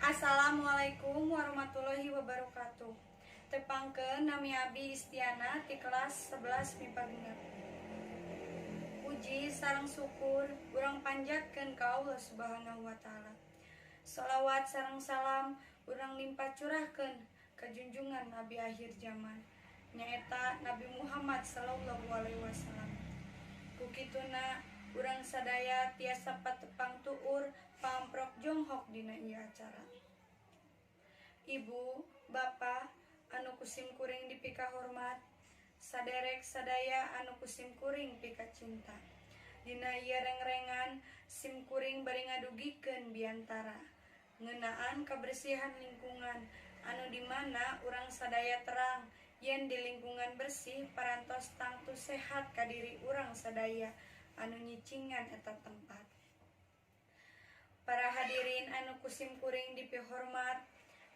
Assalamualaikum warahmatullahi wabarakatuh. Tepangkeun, nami Abi Istiana ti kelas 11 MIPA 6. Puji sareng syukur urang panjatkeun ka Allah Subhanahu wa Taala. Salawat sareng salam urang limpah curahkeun ka junjungan Nabi akhir zaman, nyaeta Nabi Muhammad sallallahu alaihi wasallam. Ku kituna urang sadaya tiasa patepang tuur pamprok jonghok dina ieu acara. Ibu, Bapak anu ku sim kuring dipikahormat, saderek sadaya anu ku sim kuring pika cinta. Dina ieu rengrengan sim kuring bari ngadugikeun biantara ngeunaan kebersihan lingkungan, anu dimana urang sadaya terang yen di lingkungan bersih parantos tangtu sehat ka diri urang sadaya anu nyicingan eta tempat. Para hadirin anu ku sim kuring dipihormat,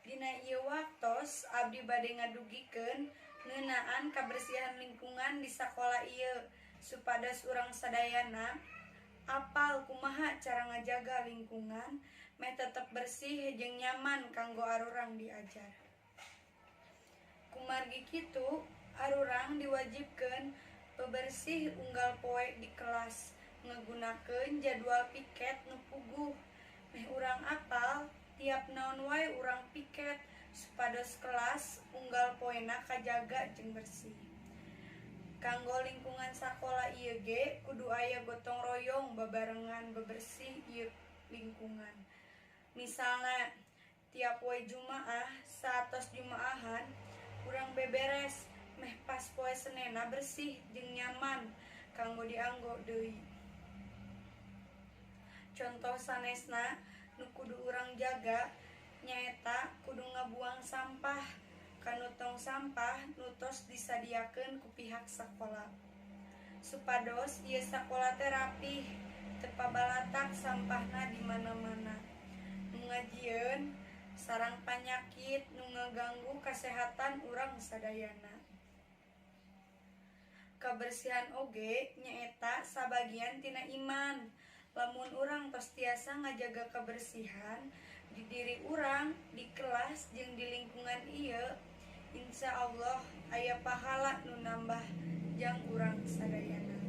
dina ieu waktos abdi bade ngadugikeun ngeunaan kabersihan lingkungan di sakola ieu supados urang sadayana apal kumaha cara ngajaga lingkungan meh tetep bersih jeung nyaman kanggo arurang diajar. Kumargi kitu, arurang diwajibkeun bebersih unggal poe di kelas ngagunakeun jadwal piket nu puguh meh urang apal tiap naon wae urang piket supados kelas unggal poena kajaga jeung bersih. Kanggo lingkungan sakola ieu ge kudu aya gotong royong babarengan bebersih ieu lingkungan. Misalna, tiap poe Jumaah saatos Jumaahan urang beberes meh pas poe Senenna bersih jeung nyaman kanggo dianggo deui. Contoh sanesna nu kudu urang jaga nyaeta kudu ngabuang sampah kana tong sampah nu tos disadiakeun ku pihak sakola supados ieu sakola teh rapih, teu pabalatak sampahna di mana-mana nu ngajieun sarang panyakit nu ngaganggu kasehatan urang sadayana. Kabersihan oge nyaeta sabagian tina iman. Lamun urang tos tiasa ngajaga kabersihan di diri urang, di kelas, jeung di lingkungan ieu, insya Allah aya pahala nu nambah jang urang sadayana.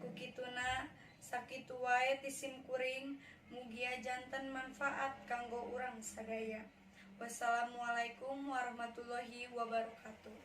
Ku kituna, sakitu wae ti sim kuring, mugia janten manfaat kanggo urang sadaya. Wassalamualaikum warahmatullahi wabarakatuh.